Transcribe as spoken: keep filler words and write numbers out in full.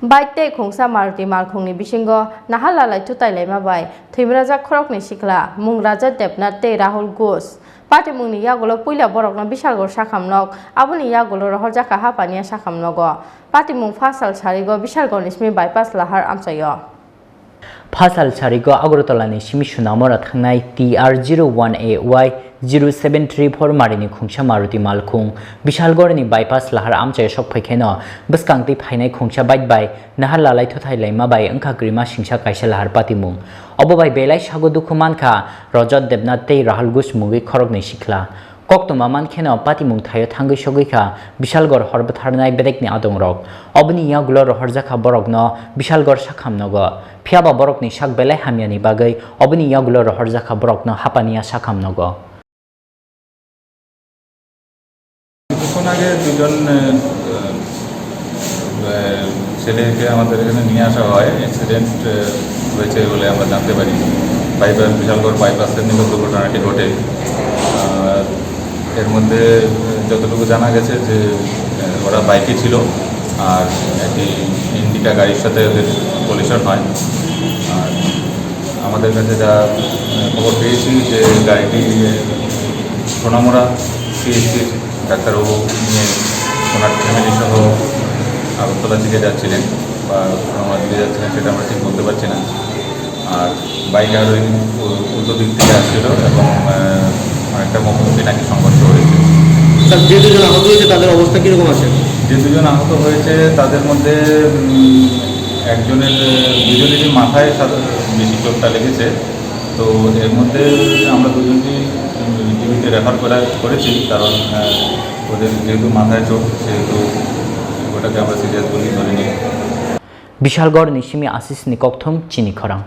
Bike tei khungsa Maruti malkhungni bisingo nahar lalai thutai laima bai thwimrajak khoroknwi sikla, mung Raja Debnath tei Rahul Ghosh. Patimungni yagulo puila borokno Bishalgarh sakhamnok, aboni yagulo rohorjakha Hapania sakhamnogo. Patimung pha sal sarigo Bishalgarhni simi bypass lahar amchaio. Pha sal sarigo Agartala ni simi Sunamura thangnai T R zero one A Y zero seven three four marini khungsa Maruti malkhung Bishalgarh ni bypass lahar amchaio sok phaikheno bwskang twi phainai khungsa bike bai nahar lalai thuthai laima bai wngkha kwrwima singsa kaisa lahar patimung. Obo bai belai sago dukhu mankha Rajat Debnath tei Rahul Ghosh mungwi khoroknwi sikla. Koktwma mankheno patimung thaio thangwi sogwi kha Bishalgarh hor bwtharnai bedekni adongrok. Oboni yagulo rohorjakha borokno Bishalgarh sakhamnogo. Phiyaba borokni sak belai hamyani bagwi oboni yagulo rohorjakha borokno Hapania sakhamnogo. কিছুক্ষণ আগে দুজন, আহ, আহ, ছেলেকে আমাদের এখানে নিয়ে আসা হয়। অ্যাক্সিডেন্ট, আহ, হয়েছে বলে আমরা জানতে পারি। বাইপাস, বিশালগড় বাইপাসের নিকট দুর্ঘটনাটি ঘটে। আহ, এর মধ্যে, আহ, যতটুকু জানা গেছে যে, আহ, ওরা বাইকে ছিল, আর একটি ইন্ডিকা গাড়ির সাথে ওদের কলিশন হয়। আর আমাদের কাছে যা, আহ, খবর পেয়েছি যে গাড়িটি সোনামুড়া সিএইচসির ডাক্তারবাবু নিয়ে ওনার ফ্যামিলি সহ আগরতলা থেকে যাচ্ছিলেন বা সোনামুড়া দিকে যাচ্ছিলেন, সেটা আমরা ঠিক বলতে পারছি না। আর বাইক আরোহী উ-, উল্টো দিক থেকে আসছিল এবং, আহ, অনেকটা মুখোমুখি নাকি সংঘর্ষ হয়েছে। স্যার, যে দুজন আহত হয়েছে তাদের অবস্থা কীরকম আছে? যে দুজন আহত হয়েছে তাদের মধ্যে, উম, একজনের, দুজনেরই মাথায় সাদা-, বেশি চোটটা লেগেছে। তো এর মধ্যে আমরা দুজনকেই, উম, জিবিতে রেফার করা, করেছি, কারণ, আহ, ওদের যেহেতু মাথায় চোট, সেহেতু ওটাকে আমরা সিরিয়াস বলেই ধরে নিই। Bishalgarhni simi Asisni kokthum chini khorang.